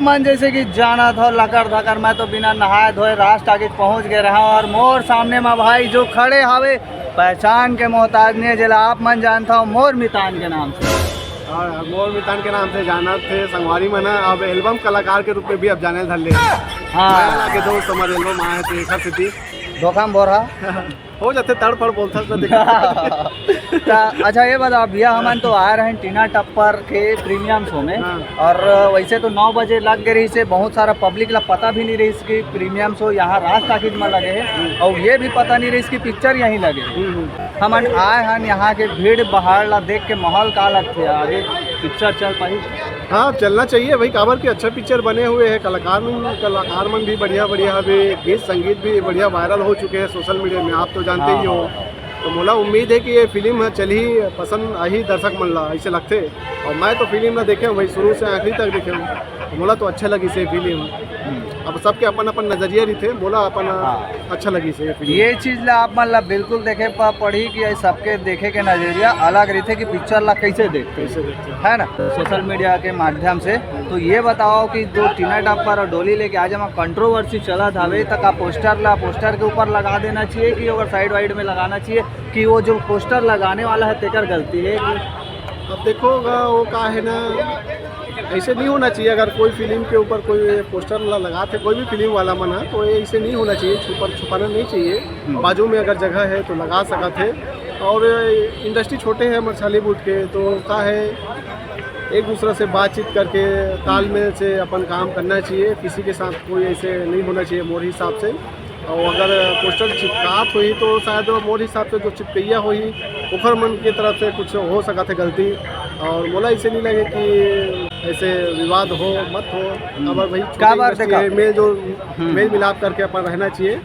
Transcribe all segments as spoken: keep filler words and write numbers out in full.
मन जैसे कि जानत हो, लकर धकर, मैं तो बिना नहाए धोए राज टाकीज पहुंच गए रहा। और मोर सामने में भाई जो खड़े हवे, पहचान के मोहताज नहीं है, जेला आप मन जानता हो मोर मितान के नाम से। हाँ, मोर मितान के नाम से जानत थे संगवारी मन ह। अब एल्बम कलाकार के रूप में भी अब जाने धर ले। हाँ। मया लागे दोस्त, हमर एल्बम आए थे एकर सेती। धोखा में बोरा। हो जाते तड़फड़ बोलता ना, देखा। त अच्छा, ये बताओ भैया, हमन तो आए रहे टीना टप्पर के प्रीमियम शो में। हाँ। और वैसे तो नौ बजे लग गए रही से, बहुत सारा पब्लिक ला पता भी नहीं रही कि प्रीमियम शो यहाँ राज टाकीज में लगे है, और ये भी पता नहीं रही कि पिक्चर यहीं लगे है। हम्म, हम्म। हमन आए हन यहाँ के भीड़ बहाड़ ला देख के, माहौल का लगथे, आगे पिक्चर चल पाही? हाँ, चलना चाहिए भाई, काबर की अच्छा पिक्चर बने हुए है, कलाकार मन, कलाकार मन भी बढ़िया बढ़िया हवे, गीत संगीत भी बढ़िया वायरल हो चुके हैं सोशल मीडिया में, आप तो जानते ही हो। तो मोला उम्मीद है कि ये फिल्म ह चलही, पसंद आही दर्शक मन ला, ऐसे लगथे। और मैं तो फिल्म ला देखे हूँ भाई, शुरू से आखिरी तक देखे हूँ, तो मोला तो अच्छा लगी से फिल्म। अब सबके अपन अपन नजरिया रहिथे, मोला अपन हाँ। अच्छा लगी से फिल्म। ये चीज ला आप मन ला बिल्कुल देखे प- पड़ही कि ये सबके देखे के नजरिया अलग रहिथे कि पिक्चर ला कैसे देखते, कैसे देखते हैं? है ना, सोशल मीडिया के माध्यम से। तो ये बताओ कि जो टीना टप्पर और डोली लेके आज हम कंट्रोवर्सी चलत हवे, त का पोस्टर ला पोस्टर के ऊपर लगा देना चाहिए कि ओकर साइड वाइड में लगाना चाहिए, कि वो जो पोस्टर लगाने वाला है तेकर गलती है कि अब देखो गा, वो का है ना, ऐसे नहीं होना चाहिए। अगर कोई फिल्म के ऊपर कोई पोस्टर ला लगाथे, कोई भी फिल्म वाला मन है, तो ये ऐसे नहीं होना चाहिए, छुपा छुपाना नहीं चाहिए। बाजू में अगर जगह है तो लगा सकत है। और इंडस्ट्री छोटे है हमारे छॉलीवुड के, तो का है, एक दूसरे से बातचीत करके तालमेल से अपन काम करना चाहिए। किसी के साथ कोई ऐसे नहीं होना चाहिए मोर हिसाब से। और अगर पोस्टर चिपकात होही तो शायद मोर हिसाब से जो चिपकैया होही ओखर मन की तरफ से कुछ हो सकत है गलती। और मोला ऐसे नहीं लगे कि ऐसे विवाद हो, मत हो। काबर भाई, छोटी काबर industry देखा। है, मेल जो मेल मिलाप करके अपन रहना चाहिए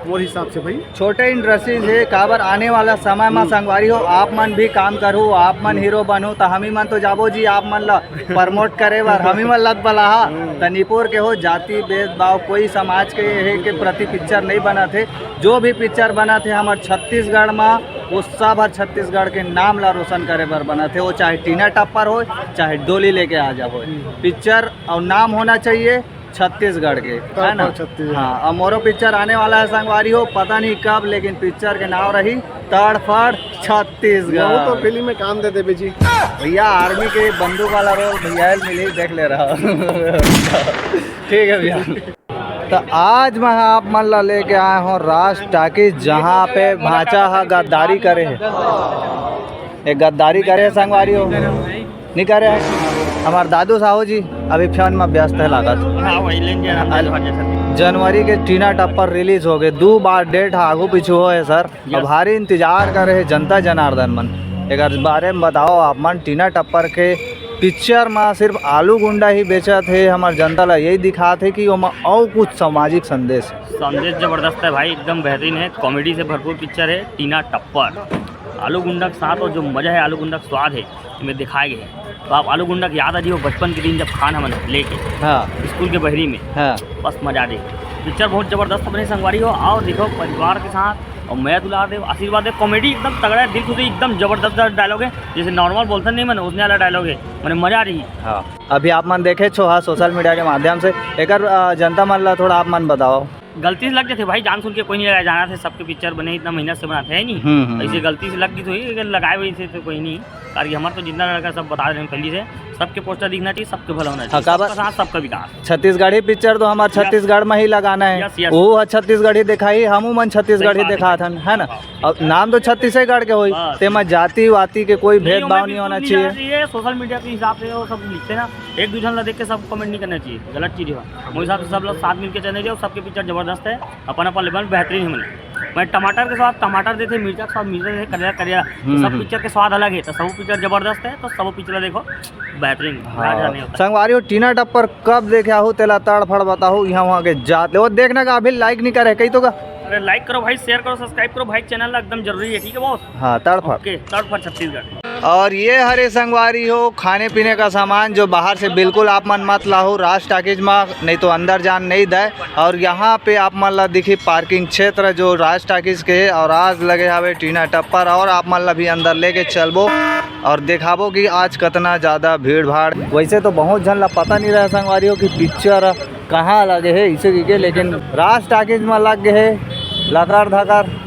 मोर हिसाब से भाई। छोटे इंडस्ट्री से काबर आने वाला समय में संगवारी हो, आप मन भी काम करू, आप मन हीरो बनू, तो हमी मन तो जाबो जी आप मन ला प्रमोट करे बर, हमी मन लत बलाहा। त निपोर के हो, जाति भेदभाव कोई समाज के हे के प्रति पिक्चर नहीं बनत है। जो भी पिक्चर बनत है हमर छत्तीसगढ़ में, वो सब हर छत्तीसगढ़ के नाम ला रोशन करे बर बनत है। वो चाहे टीना टप्पर हो, चाहे डोली लेके आ जा हो, पिक्चर और नाम होना चाहिए छत्तीसगढ़ के, है ना? छत्तीसगढ़। हाँ, और मोरो पिक्चर आने वाला है संगवारी हो, पता नहीं कब, लेकिन पिक्चर के नाम रही तड़फड़ छत्तीसगढ़। वो तो फिल्म में काम दे देबे जी। भैया, आर्मी के बंदूक वाला रोल भैया मिली, देख ले रहा। ठीक है भैया। तो आज मैं आप मन ला लेके आए हो राज टाकीज, जहाँ पे भांचा हा गद्दारी करे है। एक गद्दारी करे है संगवारी हो, नहीं करे है। हमार दादू साहू जी अभी फोन में व्यस्त है लागत। हाँ, वही लेंगे, हम अल- जल्द भागे सर। जनवरी के टीना टप्पर रिलीज हो गए, दो बार डेट आगू पीछू हो है सर। अब भारी इंतजार करे है जनता जनार्दन मन। एक बारे में बताओ आप मन, टीना टप्पर के पिक्चर में सिर्फ आलू गुंडा ही बेचत है, हमार जनता ला यही दिखात है कि ओमा और कुछ सामाजिक संदेश। संदेश जबरदस्त है भाई, एकदम बेहतरीन है, कॉमेडी से भरपूर पिक्चर है टीना टप्पर। आलू गुंडा के साथ और जो मजा है, आलू गुंडा का स्वाद है, इमें दिखाए गए हैं। तो आप आलू गुंडा के याद आ जी हो बचपन के दिन, जब खान हमन लेके हाँ, स्कूल के बहरी में, हाँ। बस मजा दे। पिक्चर बहुत जबरदस्त बने संगवारी हो, और देखो परिवार के साथ, और मैं दुलार देव, आशीर्वाद देव, कॉमेडी एकदम तगड़ा है, दिल खुशी, एकदम जबरदस्त डायलॉग है, जैसे नॉर्मल बोलते नहीं मन, उसने वाला डायलॉग है, मैंने मजा आ रही। हाँ, अभी आप मन देखे छो हा सोशल मीडिया के माध्यम से, एकर अ, जनता मन ला थोड़ा आप मन बताओ। गलती से लग जाते भाई, जान सुन के कोई नहीं लगाया जाना थे, सबके पिक्चर बने इतना मेहनत से बनाते हैं नहीं। हम्म, हम्म, ऐसे हम्म। गलती से लग गई तो ये लगाए हुए इसे तो कोई नहीं, कारण कि हमारा तो जितना लड़का सब बता रहे हैं पहले से, सबके पोस्टर दिखना चाहिए, सबके भला होना चाहिए, हाँ, काबर- सबका साथ, सबका विकास। छत्तीसगढ़ी पिक्चर तो हमार छत्तीसगढ़ में ही लगाना है। Yes, yes। वो ह छत्तीसगढ़ी दिखाई, हमू मन छत्तीसगढ़ी सही बात है। दिखात हन, है ना? अब नाम तो छत्तीसगढ़ के होई, बस। तेमा जातिवाति के कोई भेदभाव नहीं होना चाहिए। ये सोशल मीडिया के हिसाब से वो सब लिखते ना, एक दूसरे ला देख के सब कमेंट नहीं करना चाहिए, गलत चीज है। वो हिसाब से सब लोग साथ मिलके चलना चाहिए, और सबके पिक्चर जबरदस्त है, अपन अपन लेवल बेहतरीन है मने। मैं टमाटर के स्वाद टमाटर देते, मिर्चा के स्वाद मिर्चा देते, करेला करेला, तो हम्म, सब हम्म। पिक्चर के स्वाद अलग है, तो सब पिक्चर जबरदस्त है, तो सब पिक्चर देखो बेहतरीन। हाँ। संगवारी हो, टीना टप्पर कब देखे आहू तेला तड़फड़ बताहू, यहाँ वहाँ के जात ले वो देखना का अभी लाइक नहीं करे कही तो का। अरे लाइक करो भाई, शेयर करो, सब्सक्राइब करो भाई, चैनल एकदम जरूरी है, ठीक है बॉस। हाँ, तड़फड़। ओके, तड़फड़ छत्तीसगढ़। और ये हरे संगवारी हो, खाने पीने का सामान जो बाहर से बिल्कुल आप मन मत लाहू राज टाकीज मा, नहीं तो अंदर जान नहीं दे। और यहाँ पे आप मन ला दिखी पार्किंग क्षेत्र जो राज टाकीज के हे, और आज लगे हवे टीना टप्पर, और आप मन ला भी अंदर लेके चलबो और देखाबो कि आज कतना ज्यादा भीड़ भाड़। वैसे तो बहुत झन ला पता नहीं रहे संगवारी हो कि पिक्चर कहाँ लगे हे इसे के, लेकिन राज टाकीज मा लग गए हे लकर धकर।